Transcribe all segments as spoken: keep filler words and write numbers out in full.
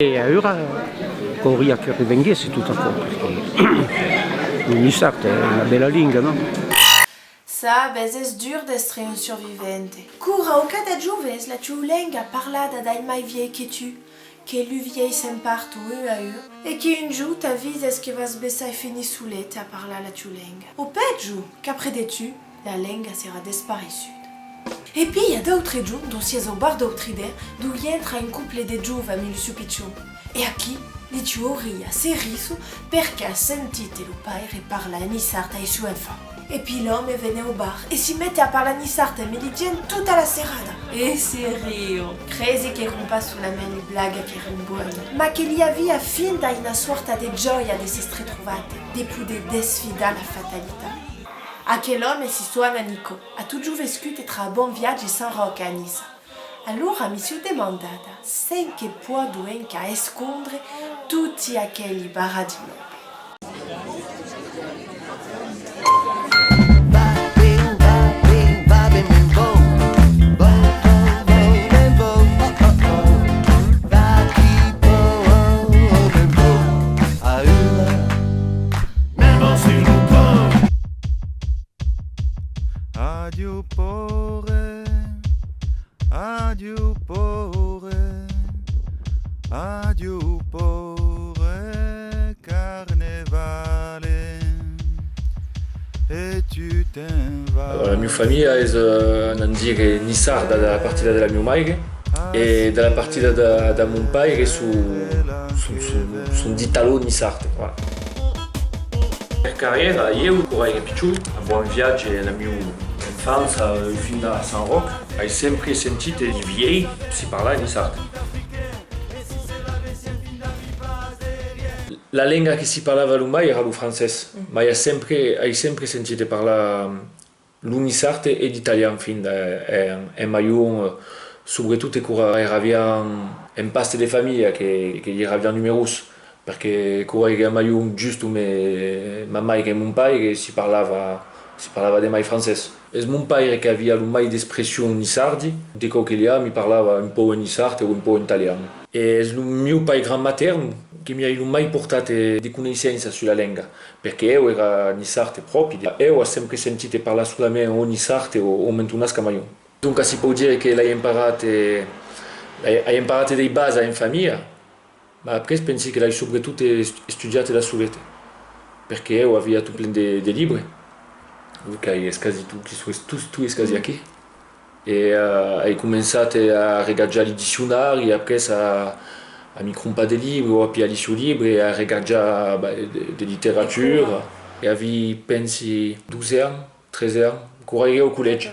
E aüra cauriá que revenguèsse tot aquò, perque lo niçard es una bèla linga, non? Sabes, es dur d'èstre un survivent. Quora o cada jorn ves la tieu lenga parlada dai mai vielhs que tu, que lu vielhs se'n parton un a un, e que un jorn t'avisas que vas bessai finir solet a parlar la tieu lenga. O pèi, qu'après de tu, la lenga serà despareissuda. E pi i a d'autres jorns dont siás au bar dau Trident, dont i entra un cople de joves amb lo seu pichon. E aquí, li tieu aurias s'erisson perque as sentit lo paire parlar en niçard ai sieu enfant. E pi l'òme ven au bar e si mete a parlar niçard amb li gents tota la serada. E se rion. Cresi qu'èron pas solament li blagas qu'èron bonas, mas que li aviá finda una sòrta de jòia de s'èstre trovat, de poder desfidar la fatalitat. Aquel òme si sona Nico, a totjorn vescut etre Bon Viatge e Sant Ròc a Niça. Alora mi siáu demandada s'enqué pòdon encara escondre toti aqueli barradi nòbli. Adiu paure, adiu paure, adiu paure carnevale, e tu te'n vas. La mieu familha es, eh, anam dire, niçarda da la partida de la mieu maire. E de la partida da, da mon paire son, son, son, son d'italo-niçard, voilà. Per carrièra, ieu, quora ère pichon, a Bon Viatge, la mieu enfança, eh, finda a Sant Ròc, ai sempre sentit li vielhs si parlar niçard. La lenga que si parlava lo mai èra lo francés, mai ai sempre, ai sempre sentit parlar lo niçard e l'italian finda, eh, en, en Maion, eh, subretot quora èraviam en paste de familha, que, que i èraviam numerós, perque quora ère a Maion just me, ma maire e mon paire, si parlava, si parlava de mai francés. Es mon paire qu'aviá lo mai d'expressions niçardi, de còps que li a, mi parlava un pauc en niçard e un pauc en talian. E es lo mieu paigran matèrn que mi ai lo mai portat, eh, de coneissenças sus la lenga. Perque eu èra niçard e pròpi, eu a sempre sentit parlar solament o niçard o, o mentonàs qu'a Maion. Doncas si pòu dire que l'ai emparat, eh, l'ai, ai emparat dei basas en familha, mas après pensi que l'ai subretot est-, estudiat da solet, perque eu aviá tot plen de, de libres, donc ai es quasi tot, que soi tot, tot es quasi aquí. E, eh, ai començat, eh, a regarjar li diccionaris, après a, a mi crompar de libres o a pilhar li sieu libres e a regarjar, bah, de, de literatura. E avii, pensi, dotze ans, tretze ans, quora ère au collègi.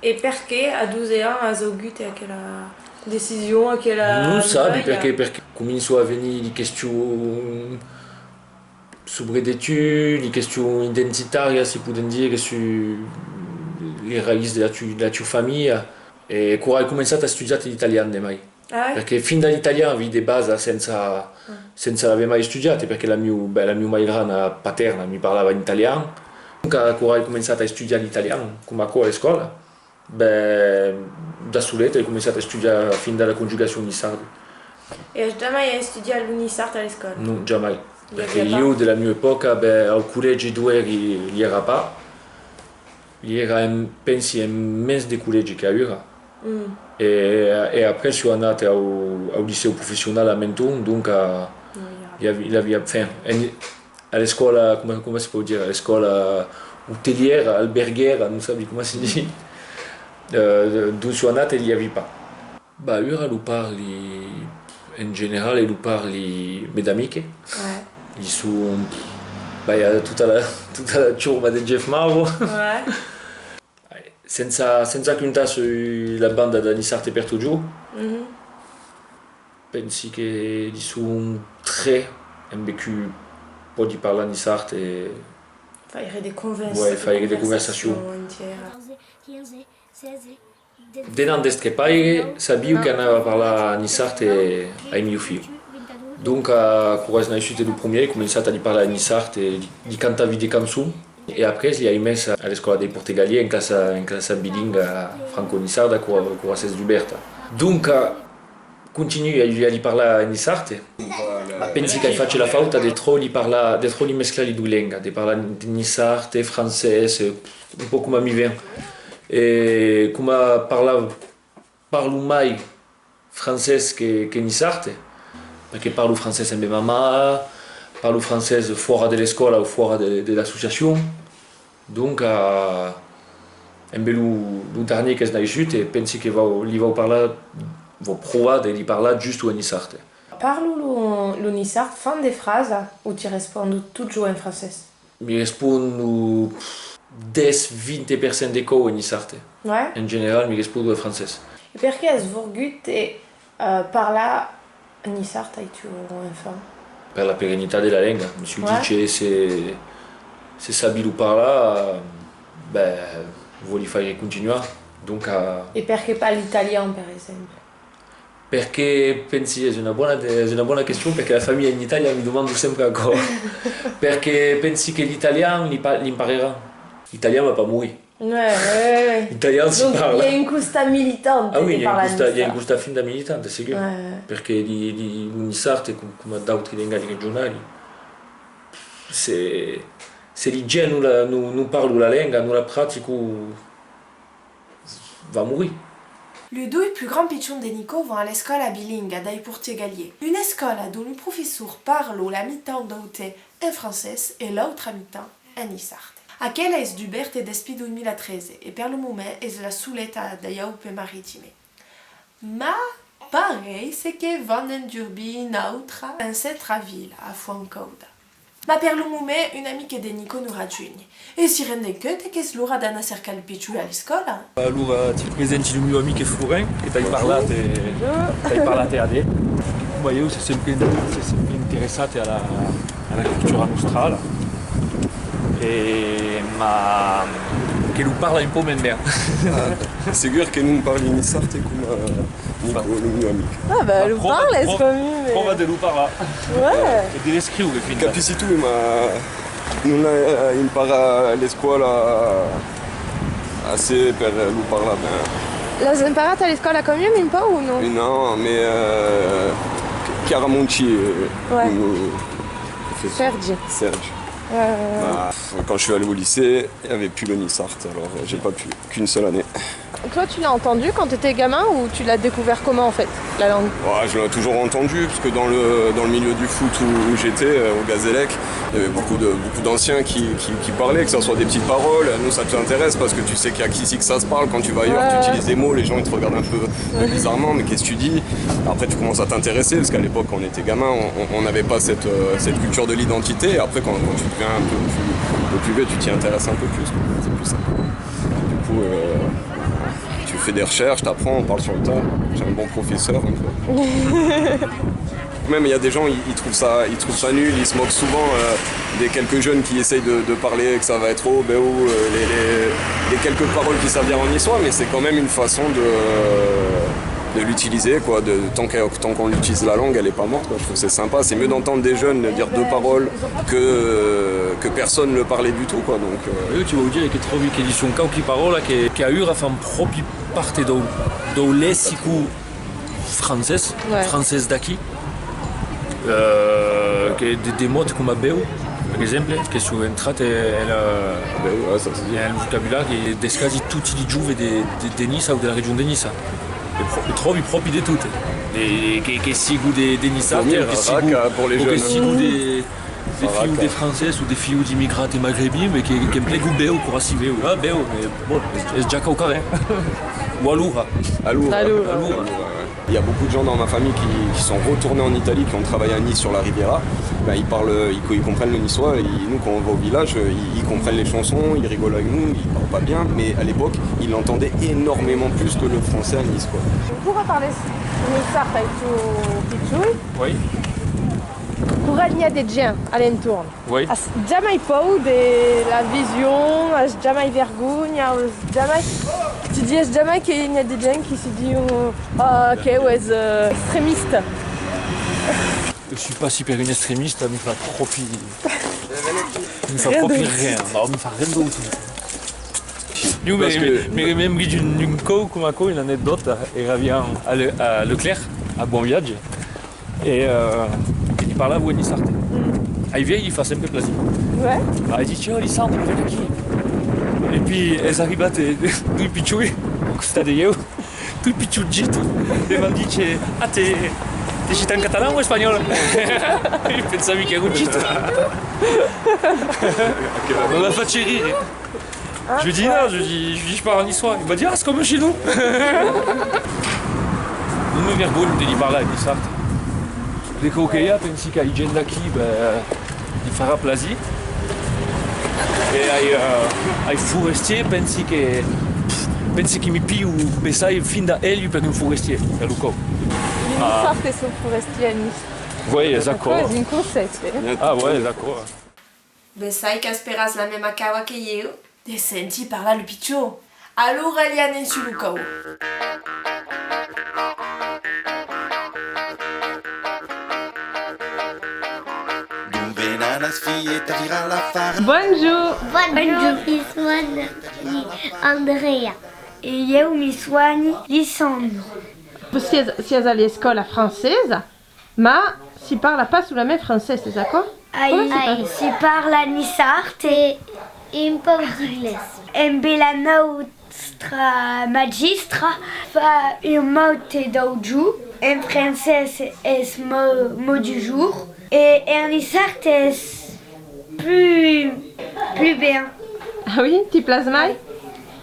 E perqué a dotze ans as augut aquela decision, aquela... Non sabi, perqué, perqué començon a venir li questions sobre de tu, li questions identitàrias, si podèm dire, sus li raïs de la tu-, de la tua familha. E quora ai començat a estudiar l'italian de mai. Ah ouais? Perque finda l'italian avii de basas sensa, sensa l'aver mai estudiat, e perque la mieu, ben, la mieu maigrana patèrna mi parlava en italian. Donc, quora ai començat a estudiar l'italian, coma aquò a l'escòla, ben, da solet ai començat a estudiar finda la conjugacion niçarda. E as jamai estudiat lo niçard a l'escòla? Non, jamai. Perque ieu, de la mieu epòca, ben, au collègi dont ère, li èra pas. Li èra en, pensi, en mens de collègi qu'aüra. Mm. E, e après siáu anat au, au licèu professional a Menton, donc a, li avi-, li aviá, enfin, en, a l'escòla, coma, coma se pòu dire, a l'escòla otelièra, alberguèra, non sabi coma se ditz, eh, dont siáu anat e li avii pas. Bah, aüra lo parli, en general, e lo parli mes d'amics. Ouais. Li son, bah, i a tota la, tota la chorma de Jeff Mavo. Ouais. Sensa, sensa comptar sus la banda da Niçard e per totjorn. Mhm. Pensi que li son tre embe que pòdi parlar niçard e... Faire de convers-, ouais, faire de conversacions entièras. Denant d'èstre paire, sabiu qu'anava parlar niçard e, ai mieu filhs. Donc, a, quora es naissut lo premier, ai començat a li parlar niçard e li, li cantavi de cançons. E après, li ai mes a, a l'escòla dei Portegalièrs en classa, en classa bilinga franco-niçarda, quora, quora s'es dubèrta. Donc, a, Continui a, a li parlar en niçard. Ma pensi qu'ai fach la fauta de tròp li parlar, de tròp li mesclar li doi lengas, de parlar de niçard e francés, eh, un pauc coma mi ven. E coma parla-, parlo mai francés que, que niçard, perque parlo francés embe ma mair, parlo francés fòra de l'escòla o fòra de, de l'associacion. Donc, eh, embe lo, lo darnier qu'es naissut, e pensi que vau, li vau parlar, vau provar de li parlar just en niçard. Parlo lo, lo niçard, fan de frasas, o ti respondo totjorn en francés? Mi respondo, pff, dètz, vint per cent de còups en niçard. Ouais. En general, mi respondo en francés. E perqué as vorgut, eh, eh, parlar niçard ai tiu enfant? Per la perennitat de la lenga. Me soi dit que se, se sabi lo parlar, ben, vòli faire continuar. Donc, a... E perqué pas l'italian, per exemple? Perqué pensi, es una bona, es una bona question, perque la familha en Itàlia mi demando sempre aquò. Perque pensi que l'italian li pa-, l'impararà. L'italian va pas morir. Ouais, ouais, ouais. L'italian si parla. Donc, i a un costat militant. Ah oui, i a un costat, i a un costat finda militant, segur. Ouais, ouais. Perque li, li, lo niçard, com-, coma d'autri lengas regionali, se, se li gents non la, non, non parlo la lenga, non la pratico, va morir. Lu doi plus grands pichons de Nico van a l'escòla bilinga dai Portiers Galliers, una escòla dont lo professor parla la mitan dau temps en francés e l'autra mitan en niçard. Aquela es dubèrta despí dos mila tretze e per lo moment es la soleta dai Aupes-Maritimes. Ma pareisse que van endurbir una autra en Centre-Ville, a Fontcauda. Ma per lo moment, un amic de Nico nos rajunha. E si rendèm compte qu'es l'ora d'anar cercar lo pichon a l'escòla. Alora, ti presenti lo miu amic Florent, que t'ai parlat, eh, t'ai parlat a de. Coma ieu, s'es sempre, s'es sempre interessat a la, a la cultura nostrala. E, ma, que lo parla un pauc mens ben. Ah, segur que non parli niçard coma, eh, Nico, lo miu amic. Ah, ben, lo parles quand même. Pròva de lo parlar. Ouais. E de l'escriure, finda. Capissi tot, ma non l'ai, eh, imparat a l'escòla assez per lo parlar ben. L'as imparat a l'escòla quand même un pauc o non? Non, mais, euh, Chiaramonci, euh, ouais, nous, Sergi. Sergi. Ouais, ouais, ouais. Bah, quand je suis allé au lycée, il y avait plus le niçard, alors, euh, j'ai pas pu. Qu'une seule année. Toi, tu l'as entendu quand t'étais gamin ou tu l'as découvert comment, en fait, la langue ? Ouais, je l'ai toujours entendu, parce que dans le, dans le milieu du foot où, où j'étais, euh, au Gazélec, il y avait beaucoup de, beaucoup d'anciens qui, qui, qui parlaient, que ce soit des petites paroles. Nous, ça nous intéresse parce que tu sais qu'à qui c'est que ça se parle. Quand tu vas ailleurs, ouais, tu utilises des mots, les gens, ils te regardent un peu, euh, bizarrement, mais qu'est-ce que tu dis ? Après, tu commences à t'intéresser, parce qu'à l'époque, quand on était gamin, on, on, on n'avait pas cette, euh, cette culture de l'identité. Et après, quand, quand tu deviens un peu plus, un peu plus vieux, tu t'y intéresses un peu plus, quoi. C'est plus simple. Du coup, euh, tu fais des recherches, t'apprends, on parle sur le tas. J'ai un bon professeur, donc, euh. Même, il y a des gens, ils, ils trouvent ça, ils trouvent ça nul, ils se moquent souvent, euh, des quelques jeunes qui essayent de, de parler, que ça va être, oh, ben, oh, euh, les, les, les quelques paroles qui savent dire en niçois, mais c'est quand même une façon de, de l'utiliser, quoi, de, tant que, tant qu'on utilise la langue, elle est pas morte, quoi. Je trouve que c'est sympa, c'est mieux d'entendre des jeunes dire deux paroles que, que personne ne parlait du tout, quoi, donc, euh. Ieu ti vau dire que tròbi que li son quauqui paròlas que, que aüra fan pròpi part dau, dau lexico francés, ouais, francés d'aquí, euh, que de, de mots coma bèu, per exemple, que son entrats en, en, euh, bèu, ouais, ça, c'est bien, en lo vocabulari de, de quasi toti li joves de, de, de Niça o de la region de Niça. E pro-, e tròbi pròpi de tot, eh. De, de, que, que sigo de, de Niça, que sigo, o que sigo de, de filhs de francés o de filhs d'immigrats magrebins, mas que, qu'emplegan bèu, quora si veu. Ah, bèu, mas, bon, es, es ja quauquarren. O alora. Alora. Alora. Alora. Il y a beaucoup de gens dans ma famille qui, qui sont retournés en Italie, qui ont travaillé à Nice sur la Riviera. Ben, ils parlent, ils, ils comprennent le niçois. Ils, nous, quand on va au village, ils, ils comprennent les chansons, ils rigolent avec nous, ils parlent pas bien, mais à l'époque, ils l'entendaient énormément plus que le français à Nice, quoi. Pourquoi parles niçard avec ton pitchoun ? Oui. Quora n'i a de gents a l'entorn. Oui. As jamai paur de la vision, as jamai vergonha, as jamai, ti dises jamai que n'i a de gents qui si dion, ah, que es, euh, extremista. Je suis pas si per un extremista, mi fa pròpi, mi fa pròpi ren, non, mi fa ren dau tot. Ieu me, me, me remembri d'un, d'un còup coma aquò, una anecdòta, eraviam a Le-, a Leclerc, A Bon Viatge. E, eh, e li parlavo en niçard. Ai vièlhs li fa sempre plaser. Ouais. Ai dit: "Tiens, Lisandro, vien aquí." E pi es arribat, eh, doi pichoi a costat de ieu, doi pichons gito, e m'an dit: "Ah, te, te sits en catalan o espanhòl?" E pensavi qu'èra un gito. M'an fach rire. Je dis: "Non", je dis, je dis: "Je parle niçois." Il m'a dit: "Ah, c'est comme chez nous." Non me vergonho de li parlar en niçard. De còps que i a, pensi qu'ai gent d'aquí, ben, li farà plaser. E ai, eh, ai forestier, pensi que, pensi que mi pilho bessai finda elh per un forestier, per lo còp. Li niçards son forestiers en Niça. Oui, es aquò. Es un concèpte, eh? Ah ouais, es aquò. Bessai qu'asperatz la mèma causa que ieu, de sentir parlar lo pichon. Alora li anem sus lo còp. D'on venan las filhetas virar la fara? Bonjour. Bonjour, mi soni Andrea. E ieu mi soni Lisandro. Siás, siás a l'escòla francesa? Mas si parla pas solament francés, es aquò? Ai, comment ça se passe? Si parla niçard e un pauc d'inglés. Embe la nòstra magistra fa un maute dau jorn, en francés es mot, mot du jour, e en niçard es plus, plus bien. Ah oui, ti plas mai?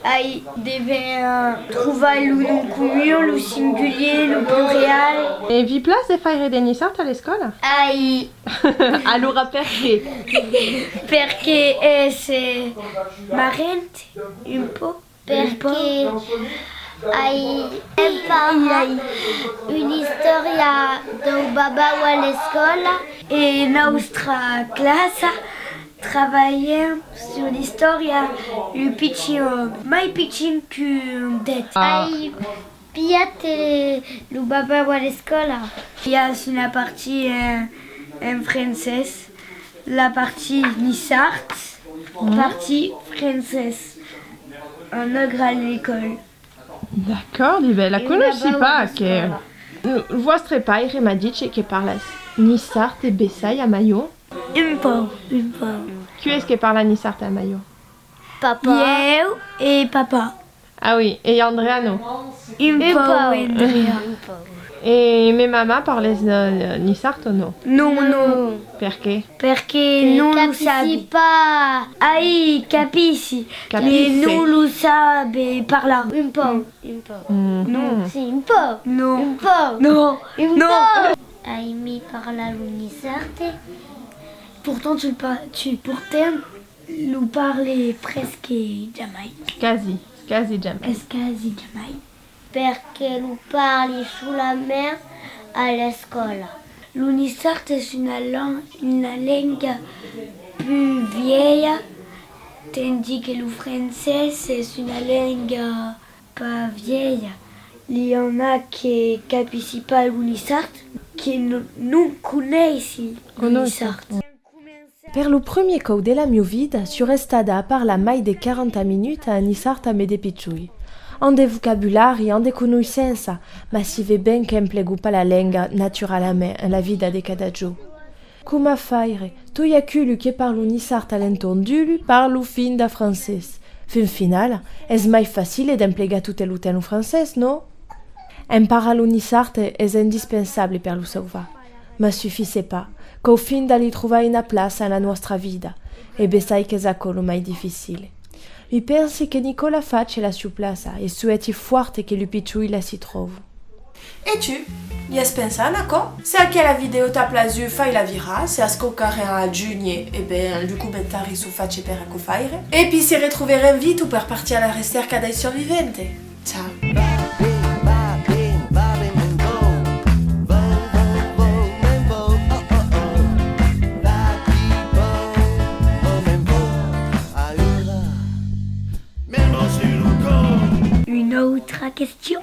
Ai, devèm, eh, trovar lo nom comun, lo singulier, lo plurial. E vi plas de faire de niçard a l'escòla? Ai. Alora perqué? Perque es, eh, marrent, un pauc. Perque ai emparat una istòria dau babau a l'escòla. E nòstra classa trabalhèm sus l'istòria, lo pichon, mai pichon qu'un det. Ah. Ai pilhat, eh, lo babau a l'escòla. I a una partia en, en francés, la partia niçard, partia francés, en Ogre a l'ecòla. D'acòrd, e ben, la conoissi pas, aquela. Lo vòstre paire m'a dich que parlatz niçard e bessai a maior? Un pauc, un pauc. Qui es que parla niçard a maior? Papà. Ieu e papà. Ah oui, e Andrea non? Un pauc, Andrea. E me mamà parlètz, eh, niçard o non? Non, non. Perqué? Perque non lo sabe. Capissi pas. Ai, capissi. Capissi. E non lo sabe parlar. Un pauc, un pauc. Non. Si, un pauc. Non. Un pauc. Non. Un pauc. Aimi parlar lo niçard. Pourtant tu le pa-, tu, pourtant lo parle presque jamai. Quasi, quasi jamai. Es quasi jamai. Perque lo parli solament a l'escòla. Lo niçard es una lan-, una lenga pus vièlha, tandis que lo francés es una lenga pas vièlha. Li en a que capissi pas lo niçard, que no-, non coneissi lo niçard. Per lo premier còup de la mieu vida, soi restada a parlar mai de quaranta minutas en niçard ambe de pichoi. An de vocabulari, an de conoissença, mas si ve ben qu'emplego pas la lenga naturalament en la vida de cada jorn. Coma faire? Toi aquelu que parlo niçard a l'entorn d'elu parlo finda francés. Fin finala, es mai facile d'emplegar tot lo temps lo francés, non? Emparar lo niçard es indispensable per lo sauvar, mas sufís pas, cau finda li trovar una plaça en la nòstra vida, e bessai qu'es aquò lo mai dificile. Mi pensi que Nicola fach la sieu plaça e soeti fòrt que lu pichoi la si tròvon. E tu, i as pensat en aquò? Se aquela vidèo t'a plasut, fai-la virar, se as quauquarren a ajunhar, e ben, lu comentaris son faches per aquò faire. E pi se retroverem vito per partir a la recèrca dai surviventes. Ciao. Una autra question?